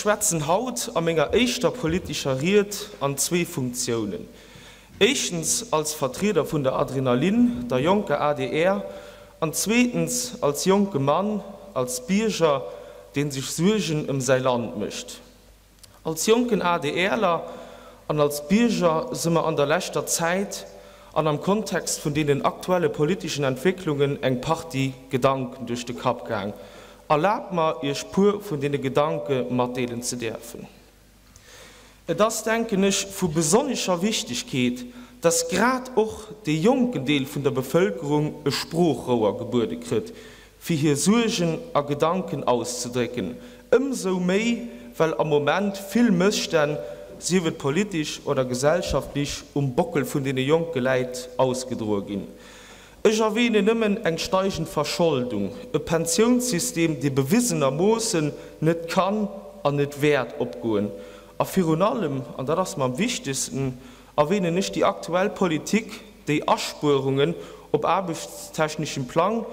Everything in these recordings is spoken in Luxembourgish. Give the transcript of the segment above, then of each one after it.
schwätzen haut a menger éischter politescher Ried an zwee Funktiounen. Éischtens als Vertrieder vun der Adrenalin, der jonker adr, an zweetens als jonke Mann, als Bierger, dee sech Suergen ëm säi Land mécht. Als jonken ADRler an als Bierger si mer an der leschter Zäit an am Kontext vun deenen aktuelle politeschen Entwécklungen eng Partie Gedanken duerch de Kapp gaang. Erlaabt mer, Iech puer vun deene Gedanke matdeelen ze däerfen. Et ass, denken ech, vu besonnescher Wichtigkeet, dass grad och dee jonken Deel vun der Bevëlkerung e Sproochrouer gebuede kritt, fir hir Suergen a Gedanken auszedrécken, ëmsou méi, well am Moment vill Mësstänn, sief et politesch oder gesellschaftlech, um Bockel vun deene jonke Läit ausgedroe ginn. Ech erwähnen nëmmen eng steigend Verscholdung, e Pensiounssystem, dee bewisenermoossen net kann an net wäert opgoen, a virun allem, an dat ass mer am wichtegsten, erwähnen ech déi aktuell Politik, déi Aspuerungen op aarbechtstechneschem Plang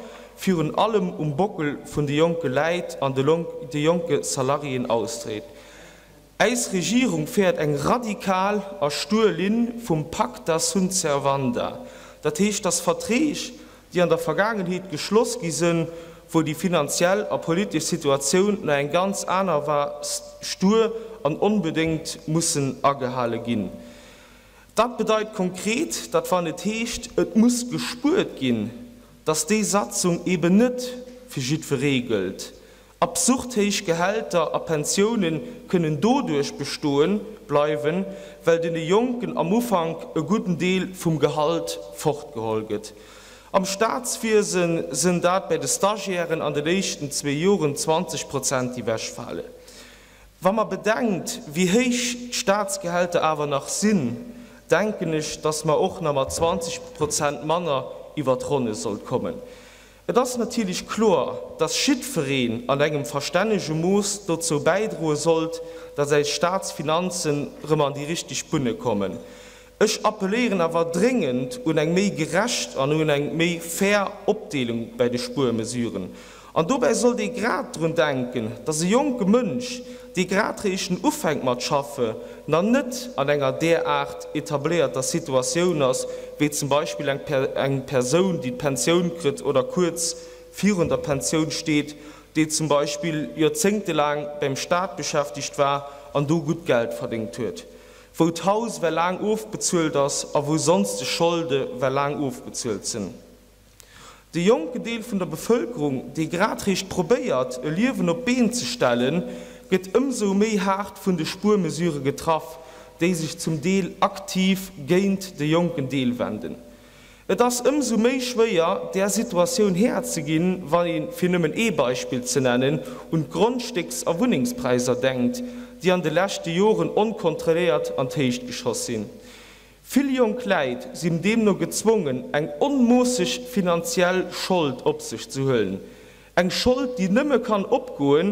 virun allem um Bockel vun de jonke Läit an de jonke Salariéen ausdréit. Äis Regierung féiert eng radikal a stur Linn vum Pacta sunt servanda, dat heescht, dass Verträg, déi an der Vergaangenheet geschloss gi sënn, wou déi finanziell a politesch Situatioun nach eng ganz aner war, stur an onbedéngt mussen agehale ginn. Dat bedeit konkret, datt wann et heescht, et muss gespuert ginn, datt déi Satzung eben net fir jiddweree gëllt. Absurd héich Gehälter a Pensioune kënnen doduerch bestoe bleiwen, well dene Jonken am Ufank e gudden Deel vum Gehalt fortgeholl gëtt. Am Staatswiese sënn dat bäi de Stagiairen an den éischten zwee Joren 20 Prozent déi wechfale. Wa mer bedenkt, wéi héich d'Staatsgehälter awer nach sinn, denken ech, datt mer och nach mat 20 Prozent manner iwwer d'Ronne sollt kommen. Et ass natierlech kloer, dass jiddfereen an engem verstännege Mooss dozou bäidroe sollt, dass äis Staatsfinanzen rëm an déi richteg Bunne kommen. Ech appelléieren awer dréngend un eng méi gerecht an un eng méi fair Opdeelung bäi de Spuermesuren. An dobäi sollt ee grad drun denken, dass e jonke Mënsch, dee grad réischten ufänkt mat schaffe, nach net an enger deraart etabléierter Situatioun ass, wéi zum Beispill eng Persoun, déi d'Pensioun kritt oder kuerz virun der Pensioun steet, déi zum Beispill joerzéngtelaang beim Staat beschäftegt war an do gutt Geld verdéngt huet, wou d'Haus well laang ofbezuelt ass a wou sonsteg Scholde well laang ofbezuelt sinn. De jonken Deel vun der Bevëlkerung, dee grad réischt probéiert, e Liewen op d'Been ze stellen, gëtt ëmsou méi haart vun de Spuermesurë getraff, déi sech zum Deel aktiv géint de jonken Deel wenden. Et ass ëmsou méi schwéier, där Situatioun Här ze ginn, wann een, fir nëmmen ee Beispill ze nennen, un d'Grondstécks a Wunnengspräiser denkt, déi an de leschte Joren onkontrolléiert an d'Héicht geschoss sinn. Vill jonk Läit sinn deemno gezwongen, eng onmoosseg finanziell Schold op sech ze huelen. Eng Schold, déi nëmme kann opgoen,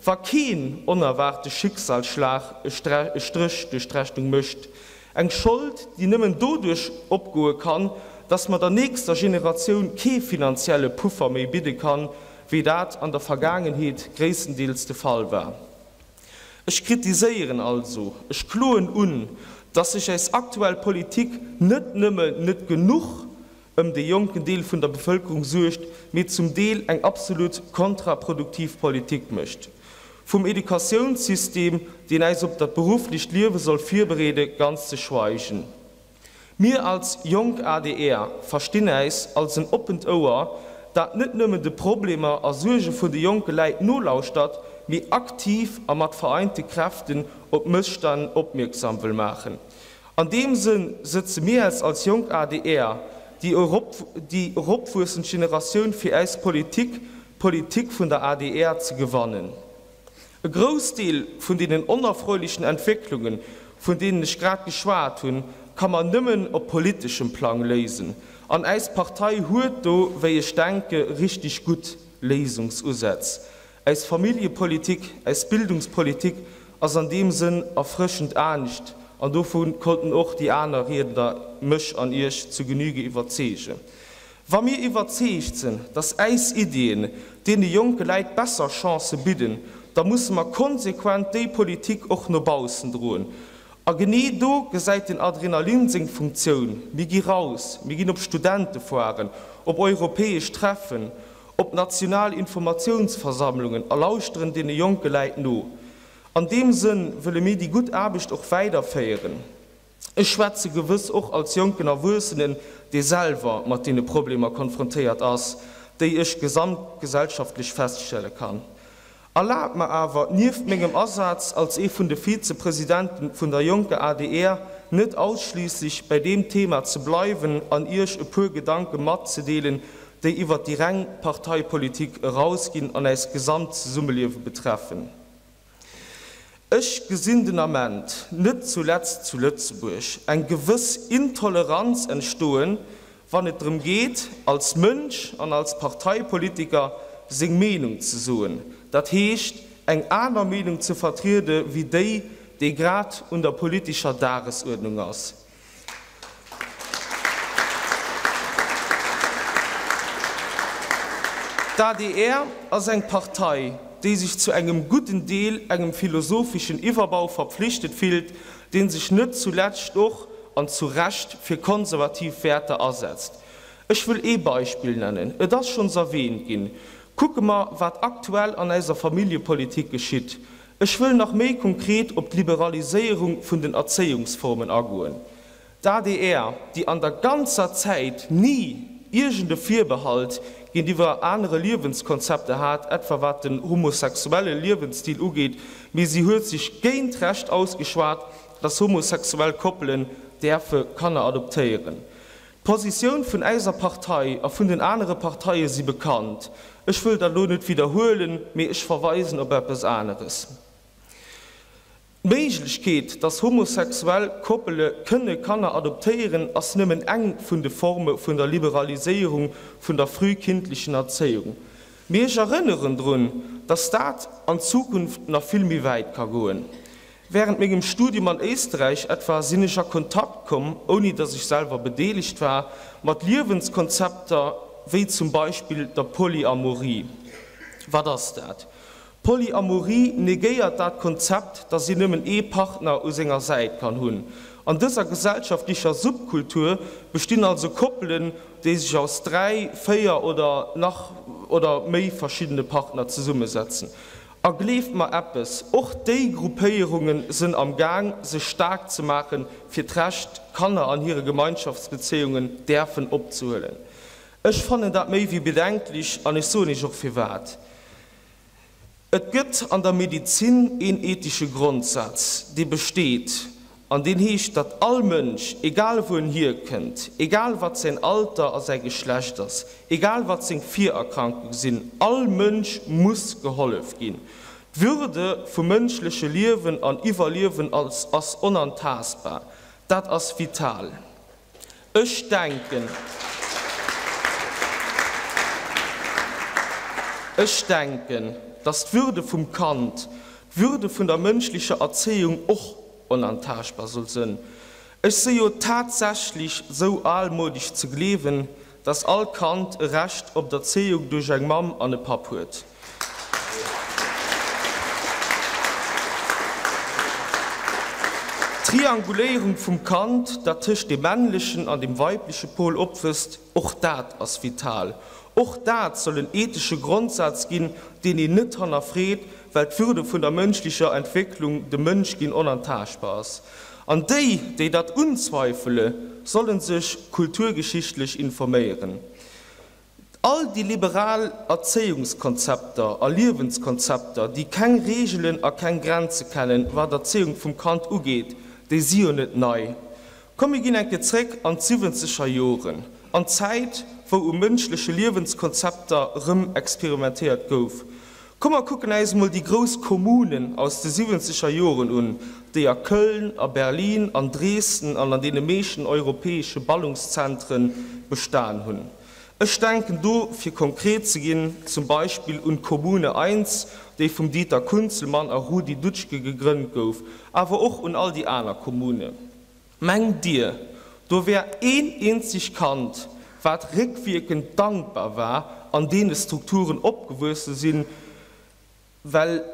wa keen onerwaarte Schicksalsschlag e Stréch duerch d'Rechnung mécht. Eng Schold, déi nëmmen doduerch opgoe kann, dass mer der nächster Generatioun kee finanzielle Puffer méi bidde kann, wéi dat an der Vergaangenheet gréisstendeels de Fall war. Ech kritiséieren also, ech kloen un, dass sech äis aktuell Politik net nëmme net genuch ëm dee jonken Deel vun der Bevëlkerung suergt, mee zum Deel eng absolut kontraproduktiv Politik mécht. Vum Educatiounssystem, deen äis op dat berufflecht Liewe soll virbereede, ganz ze schweigen. Mir als jonk adr verstinn äis als en oppent Ouer, dat net nëmmen de Problemer a Suerge vun de jonke Läit nolauschtert, mee aktiv a mat vereinte Kräften op Mësstänn opmierksam wëll maachen. An deem Sënn sëtze mir äis als jonk adr, déi eropwuessend Generatioun fir äis Politik, d'Politik vun der adr ze gewannen. E Groussdeel vun deenen onerfreulechen Entwécklungen, vun deenen ech grad geschwat hunn, ka mer nëmmen op politeschem Plang léisen. An äis Partei huet do, wéi ech denke, richtig gutt Léisungsusätz. Äis Familljepolitik, äis Bildungspolitik ass an deem Sënn erfrëschend anescht, an dovu konnten och déi aner Riedner mech an Iech zu Genüge iwwerzeegen. Wa mir iwwerzeegt sinn, dass äis Iddien deene jonke Läit besser Chancë bidden, Da musse mer konsequent déi Politik och no baussen droen. A genee do gesäit den Adrenalin seng Funktioun, Mir gi raus, mir ginn op Studentefoiren, op europäesch Treffen, op national Informatiounsversammlungen a lauschteren deene jonke Läit no. An deem Sënn wëlle mir déi gutt Aarbecht och weiderféieren. Ech schwätze gewëss och als jonken Erwuessenen, dee selwer mat deene Problemer konfrontéiert ass, déi ech gesamtgesellschaftlech feststelle kann. Erlaabt mer awer, nieft mengem Asaz als ee vun de Vizepresidenten vun der jonker adr, net ausschliisslech bäi deem Thema ze bleiwen an Iech e puer Gedanke matzedeelen, déi iwwert déi reng Parteipolitik erausginn an äis gesamt Zesummeliewe betreffen. Ech gesinn den Ament, net zuletzt zu Lëtzebuerg, eng gewëss Intoleranz entstoen, wann et drëm geet, als Mënsch an als Parteipolitiker seng Meenung ze soen, dat heescht eng aner Meenung ze vertriede wéi déi, déi grad un der politescher Dagesuerdnung ass. D'adr ass eng Partei, déi sech zu engem gudden Deel engem philosopheschen Iwwerbau verpflichtet fillt, dee sech net zulescht och, an zu Recht, fir konservativ Wäerter asetzt. Ech wëll ee Beispill nennen, et ass schonns erwähnt ginn, Kucke mer, wat aktuell an eiser Familljepolitik geschitt. Ech wëll nach méi konkret op d'Liberaliséierung vun den Erzéiungsformen agoen. D'adr, déi an der ganzer Zäit ni iergend e Virbehalt géintiwwer anere Liewenskonzepter hat, etwa wat den homosexuelle Liewensstil ugeet, mee si huet sech géint d'Recht ausgeschwat, dass homosexuell Koppelen däerfe Kanner adoptéieren. D'Positioun vun äiser Partei a vun den anere Parteie si bekannt. Ech wëll dat elo net widderhuelen, mee ech verweisen op eppes aneres, D'Méiglechkeet, dass homosexuell Koppele kënne Kanner adoptéieren, ass nëmmen eng vun de Forme vun der Liberaliséierung vun der frühkindlichen Erzéiung. Mee ech erënneren drun, dass dat an Zukunft nach vill méi wäit ka goen. Während mengem Studium an Éisterräich etwa sinn ech a Kontakt komm, ouni dass ech selwer bedeelegt war, mat Liewenskonzepter wéi zum Beispill der Polyamorie. Wat ass dat? Polyamorie negéiert dat Konzept, dass een nëmmen ee Partner u senger Säit kann hunn. An dëser gesellschaftlicher Subkultur bestinn also Koppelen, déi sech aus 3, 4 oder nach oder méi verschiddene Partner zesummesetzen. A gleeft mer eppes, och déi Gruppéierunge sënn am Gaang, sech staark ze maachen, fir d'Recht, Kanner an hire Gemeinschaftsbezéiungen däerfen opzehuelen. Ech fannen dat méi wéi bedenklech an ech soen Iech och firwat. Et gëtt an der Medizin een ethesche Grondsaz, dee besteet, An deen heescht, datt all Mënsch, egal wou en hierkënnt, egal wat säin Alter a säi Geschlecht ass, egal wat seng Virerkrankunge sinn, all Mënsch muss gehollef ginn. D'Würde vum mënschleche Liewen an Iwwerliewen ass onantastbar. Dat ass vital. Ech denken, ech denken, dass d'Würde vum Kand, d'Würde vun der mënschlecher Erzéiung och onantaaschtbar soll sënn. Ech si jo tatsächlech sou almoudesch ze gleewen, dass all Kand e Recht op d'Erzéiung duerch eng Mamm an e Papp huet. D'Trianguléierung vum Kand, dat tëscht dem männlechen an dem weibleche Pol opwësst, och dat ass vital. Och dat soll en ethesche Grondsaz ginn, deen een net hannerfreet, well d'Würde vun der mënschlecher Entwécklung, dem Mënschginn, onantaaschtbar ass. An déi, déi dat unzweifele, solle sech kulturgeschichtlech informéieren. All déi liberal Erzéiungskonzepter a Liewenskonzepter, déi keng Reegelen a keng Grenze kennen, wat Erzéiung vum Kand ugeet, déi si jo net nei. Komm mir ginn eng Kéier zréck an d'siwwenzeger Joren, an d'Zäit, wou u mënschleche Liewenskonzepter rëm experimentéiert gouf. Komm mer kucken äis emol déi grouss Kommunen aus de siwwenzeger Joren un, déi a Köln, a Berlin, an Dresden an an deene meeschten europäesche Ballungszentren bestan hunn. Ech denken do, fir konkret ze ginn, zum Beispill un d'Kommune I, déi vum Dieter Kunzelmann a Rudi Dutschke gegrënnt gouf, awer och un all déi aner Kommune. Mengt Dir, do wär een eenzeg Kand, wat réckwierkend dankbar war, an deene Strukturen opgewuesse sinn, well.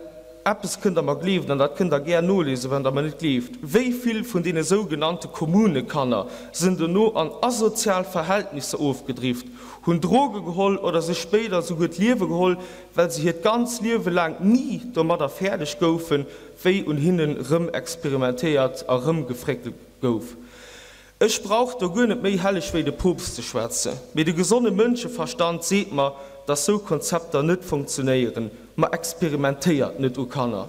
eppes kënnt Der mer gleewen, an dat kënnt Der gär nolesen, wann Der mer net gleeft, Wéi vill vun deene sougenannte Kommunekanner sinn dono an asozial Verhältnisser ofgedrift, hunn Droge geholl oder sech spéider souguer d'Liewe geholl, well se hiert ganz Liewe laang ni domadder fäerdeg goufen, wéi un hinnen rëm experimentéiert a rëmgefréckelt gouf? Ech brauch do guer net méi helleg wéi de Poopst ze schwätzen, mee de gesonne Mënscheverstand seet mer, dass sou Konzepter net funktionéieren. Ma experimentéiert net u Kanner.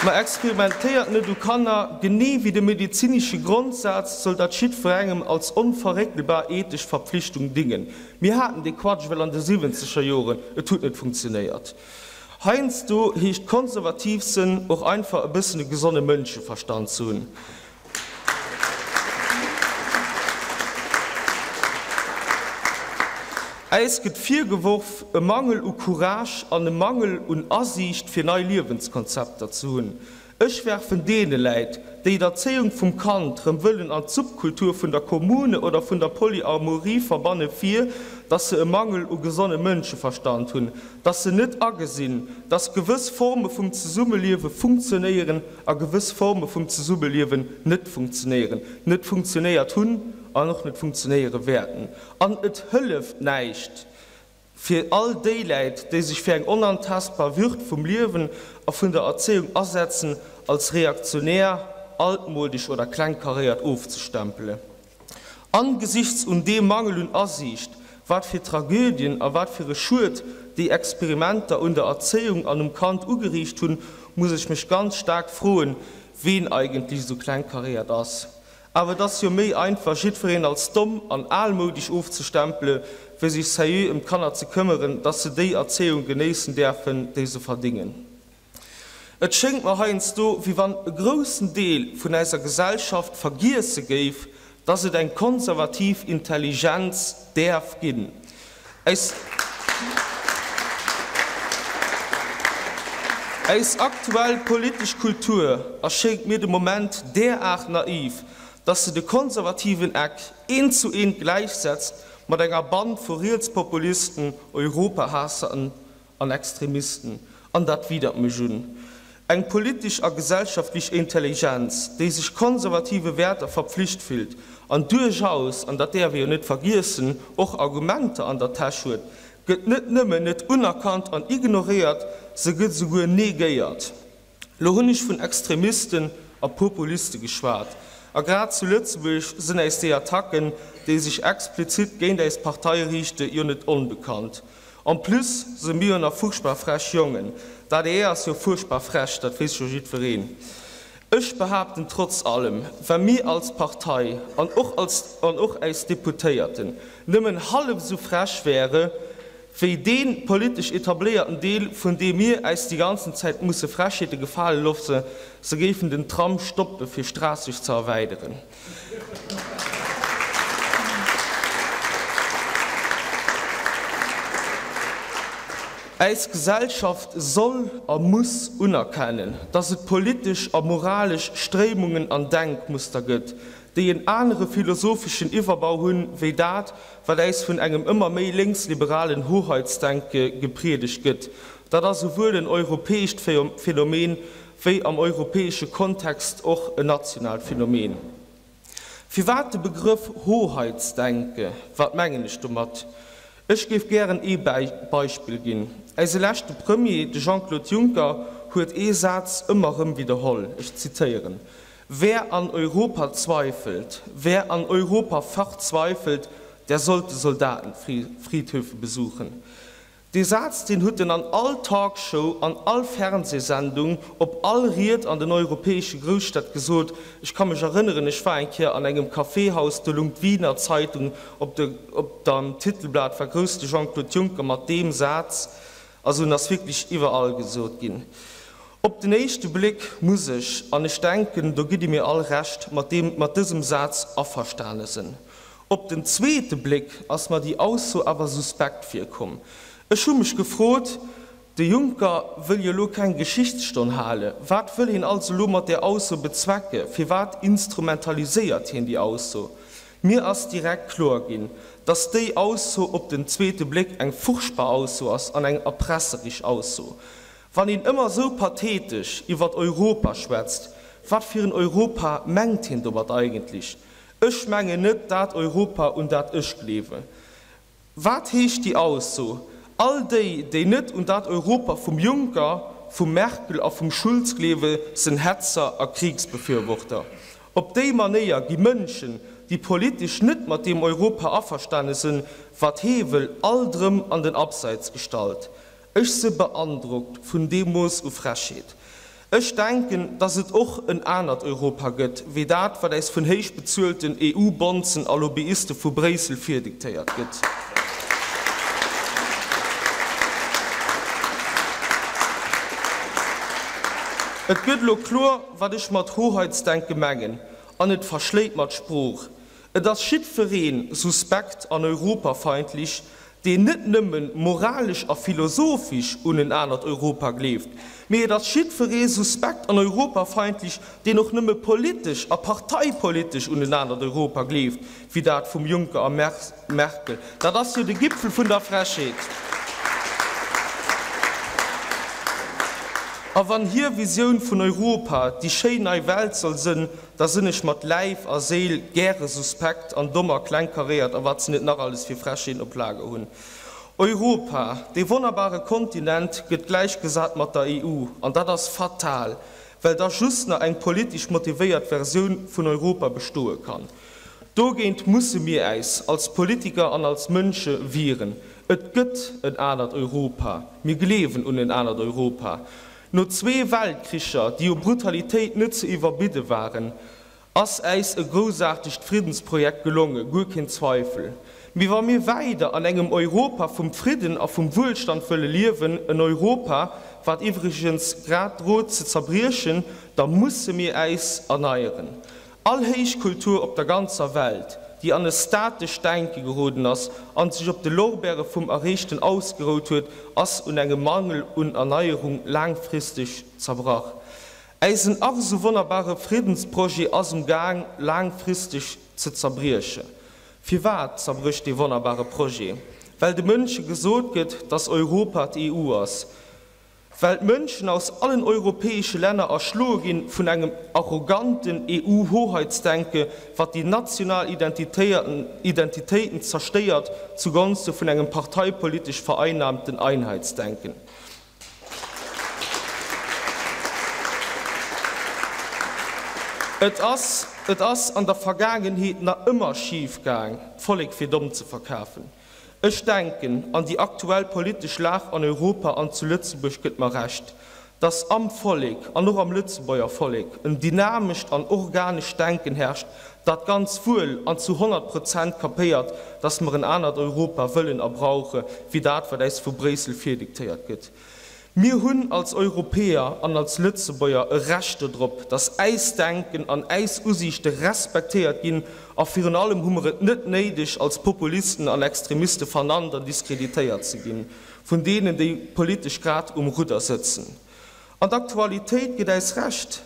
Ma experimentéiert net u Kanner, genee wéi de medezinesche Grondsaz soll dat jiddwerengem als onverréckelbar ethesch Verpflichtung dingen. Mir haten dee Quatsch well an de siwwenzeger Joren, et huet net funktionéiert. Heiansdo heescht konservativ sënn och einfach e bëssen e gesonne Mënscheverstand ze hunn. Äis gëtt virgeworf, e Mangel u Courage an e Mangel un Asiicht fir nei Liewenskonzepter ze hunn. Ech werfen deene Läit, déi d'Erzéiung vum Kand rëm wëllen an d'Subkultur vun der Kommune oder vun der Polyamorie verbanne vir, dass se e Mangel u gesonne Mënscheverstand hunn, dass se net agesinn, dass gewëss Forme vum Zesummeliewe funktionéieren a gewëss Forme vum Zesummeliewen net funktionéieren, net funktionéiert hunn an och net funktionéiere wäerten. An et hëlleft näischt, Fir all déi Läit, déi sech fir eng onantastbar Würd vum Liewen a vun der Erzéiung asetzen, als reaktionär, altmodisch oder klengkaréiert ofzestempele. Angesichts un deem Mangel un Asiicht, wat fir Tragödien a wat fir e Schued déi Experimenter un der Erzéiung an um Kand ugeriicht hunn, muss ech mech ganz staark froen, ween eigentlech esou klengkaréiert ass. Awer et ass jo méi einfach, jiddwereen als domm an almoudesch ofzestempele wéi sech sérieux ëm d'Kanner ze këmmeren, dass se déi Erzéiung genéissen däerfen, déi se verdingen. Et schéngt mer heiansdo, wéi wann e groussen Deel vun äiser Gesellschaft vergiesse géif, dass et eng konservativ Intelligenz däerf ginn. Äis Äis aktuell politesch Kultur erschéngt mir de Moment deraart naiv, dass se de konservativen Eck eent zu eent gläichsetzt mat enger Band vu Rietspopulisten, Europahaassern an Extremisten. An dat widert mech un. Eng politesch a gesellschaftlech Intelligenz, déi sech konservative Wäerter verpflicht fillt an duerchaus, an dat däerf ee jo net vergiessen, och Argumenter an der Täsch huet, gëtt net nëmmen net unerkannt an ignoréiert, se gëtt esouguer negéiert. Lo hunn ech vun Extremisten a Populiste geschwat. A grad zu Lëtzebuerg sinn äis déi Attacken, déi sech explizit géint äis Partei riichte, jo net onbekannt. En plus se mir jo nach furchtbar frech Jongen. D'ADR ass jo furchtbar frech, dat weess jo jiddwereen. Ech behaapten trotz allem, wa mir als Partei an och als an och äis Deputéierten nëmmen hallef esou frech wäre wéi dee politesch etabléierten Deel, vun deem mir äis déi ganzen Zäit musse Frechheete gefale loosse, se géifen den Tram stoppe fir Schraasseg ze erweideren. Äis Gesellschaft soll a muss unerkennen, dass et politesch a moralesch Stréimungen an Denkmuster gëtt, déi en anere philosopheschen Iwwerbau hunn, wéi dat, wat äis vun engem ëmmer méi lénksliberalen Hoheitsdenke gepriedegt gëtt. Dat ass souwuel en europäescht Phänomen wéi am europäesche Kontext och en nationaalt Phänomen. Firwat de Begrëff Hoheitsdenke? Wat mengen ech domat? Ech géif gären ee Beispill ginn. Äise leschte Premier, de Jean-Claude Juncker, huet ee Saz ëmmer erëm widderholl, ech zitieren, Wer an Europa zweifelt, wer an Europa verzweifelt, der sollte Soldatenfriedhöfe besuchen. Dee Saz, deen huet en an all Talkshow, an all Fernsehsendung, op all Ried an den europäesche Grousstädt gesot. Ech ka mech erënneren, ech war eng Kéier an engem Kaffeehaus, do lung d'Wiener Zeitung op de, op dem Titelblat war grouss de Jean-Claude Juncker mat deem Saz. Also en ass wierklech iwwerall gesot ginn. Op den éischte Bléck muss ech, an ech denken, do gitt Dir mir all Recht, mat deem, mat dësem Saz averstane sënn. Op den zweete Bléck ass mer déi Ausso awer suspekt virkomm. Ech hu mech gefrot, De Juncker wëll jo lo keng Geschichtsstonn hale, wat wëll hien also lo mat där Ausso bezwecke? Firwat instrumentaliséiert hien déi Ausso? Mir ass direkt kloer ginn, dass déi Ausso op den zweete Bléck eng furchtbar Ausso ass an eng erpresserich Ausso. Wann een ëmmer esou pathetesch iwwert Europa schwätzt, wat fir en Europa mengt hien domat eigentlech? Ech mengen net dat Europa, un dat ech gleewen. Wat heescht déi Ausso? All déi, déi net un dat Europa vum Juncker, vum Merkel a vum Schulz gleewe sen Hetzer a Kriegsbefürworter. Op déi Manéier gi Mënschen, déi politesch net mat deem Europa averstane sen, wat hee wëll, alt rëm an den Abseits gestallt. Ech se beandrockt vun deem Mooss u Frechheet. Ech denken, dass et och en anert Europa gëtt, wéi dat, wat äis vun héich bezuelten EU-Bonzen a Lobbyiste vu Bréissel virdiktéiert gëtt. Et gëtt elo kloer, wat ech mat Hoheitsdenke mengen, an et verschléit mer d'Sprooch. Et ass jiddweree suspekt an europafeindlich, deen net nëmmen moralesch a philosophisch un en anert Europa gleeft, mee et ass jiddweree suspekt an europafeindlich, deen och nëmme politesch a parteipolitesch un en anert Europa gleeft, wéi dat vum Juncker a Merkel. Dat ass jo de Gipfel vun der Frechheet. A wann hir Visioun vun Europa déi schéin nei Welt soll sënn, Da sënn ech mat Läif a Séil gäre suspekt an domm a klengkaréiert a wat se net nach alles fir Frechheeten op Lager hunn. Europa, dee wonnerbare Kontinent, gëtt gläichgesat mat der EU an dat ass fatal, well da just nach eng politesch motivéiert Versioun vun Europa bestoe kann. Dogéint musse mir äis als Politiker an als Mënsche wieren. Et gëtt en anert Europa. Mir gleewen un en anert Europa. No zwee Weltkricher, déi u Brutalitéit net ze iwwerbidde waren, ass äis e groussaartegt Friddensprojekt gelonge, guer keen Zweifel. Mee wa mir weider an engem Europa vum Fridden a vum Wuelstand wëlle liewen, en Europa, wat iwwregens grad drot ze zerbriechen, da musse mir äis erneieren. All Héichkultur op der ganzer Welt, déi an e statescht Denke geroden ass an sech op de Lorbeere vum Erreechten ausgerout huet, ass un engem Mangel un Erneierung laangfristeg zerbrach. Äisen ach esou wonnerbare Friddensprojet ass um Gaang laangfristeg ze zerbrieche. Firwat zerbrécht dee wonnerbare Projet? Well de Mënsche gesot gëtt, dass Europa d'EU ass. Well d'Mënschen aus allen europäesche Länner erschloe ginn vun engem arroganten EU-Hoheitsdenke, wat déi national Identitéiten zerstéiert zugonste vun engem parteipolitesch vereinnahmten Einheitsdenken. Et ass, et ass an der Vergaangenheet nach ëmmer schif gaang, d'Vollek fir domm ze verkafen. Ech denken, an déi aktuell politesch Lag an Europa an zu Lëtzebuerg gëtt mer Recht, dass am Vollek, an och am Lëtzebuerger Vollek, en dynamescht an organescht Denken herrscht, dat ganz wuel an zu 100 Prozent kapéiert, dass mer en anert Europa wëllen a brauche wéi dat, wat äis vu Bréissel virdiktéiert gëtt. Mir hunn als Europäer an als Lëtzebuerger e Recht dodrop, dass äis Denken an äis Usiichte respektéiert ginn a virun allem hu mer et net néideg, als Populisten an Extremiste vernannt an diskreditéiert ze ginn vun deenen, déi politesch grad um Rudder sëtzen. An d'Aktualitéit gëtt äis Recht.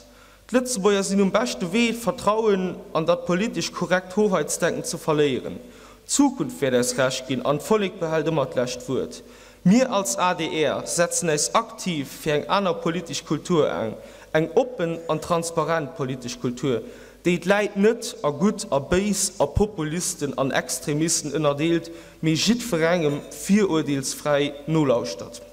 D'Lëtzebuerger sinn um beschte Wee, d'Vertrauen an dat politesch korrekt Hoheitsdenken ze verléieren. D'Zukunft wäert äis Recht ginn an d'Vollek behält ëmmer d'lescht Wuert. Mir als adr setzen äis aktiv fir eng aner politesch Kultur an, eng oppen an transparent politesch Kultur, déi d'Läit net a gutt a béis, a Populisten an Extremisten ënnerdeelt, mee jiddwerengem virurdeelsfräi nolauschtert.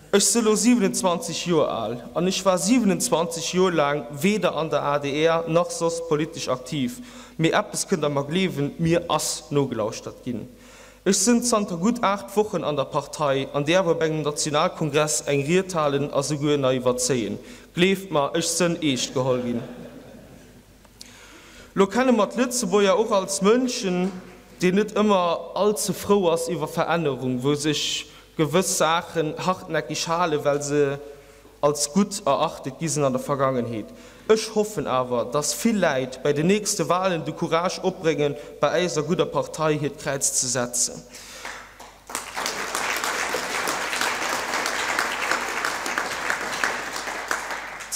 Ech se lo 27 Joer al an ech war 27 Joer laang weder an der adr nach soss politesch aktiv, mee eppes kënnt der mer gleewen, mir ass nogelauschtert ginn. Ech sënn zanter gutt 8 Wochen an der Partei an däerf op engem Nationalkongress eng Ried halen a souguer na iwwerzéien. Gleeft mer, ech sënn eescht geholl ginn. Lo kenne mer d'Lëtzebuerger och als Mënschen, deen net ëmmer all ze frou ass iwwer Verännerung, wou sech gewëss Saachen hartnäckig halen, well se als gutt erachtet gi sinn an der Vergangenheet. Ech hoffen awer, dass vill Läit bäi den nächste Wahlen de Courage opbréngen, bei äiser gudder Partei hiert Kräiz ze setzen.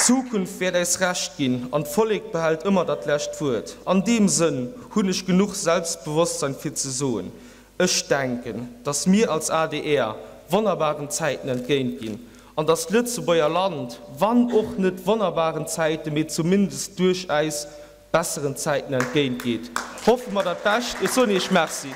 D'Zukunft wäert äis Recht ginn an d'Vollek behält ëmmer dat lescht Wuert. An deem Sënn hunn ech genuch Selbstbewosstsein fir ze soen, Ech denken, datt mir als adr wonnerbaren Zäiten entgéint ginn an datt d'Lëtzebuerger Land, wann och net wonnerbaren Zäiten, mee zumindest duerchaus besseren Zäiten entgéint geet. Hoffe mer dat Bescht. Ech soen Iech Merci.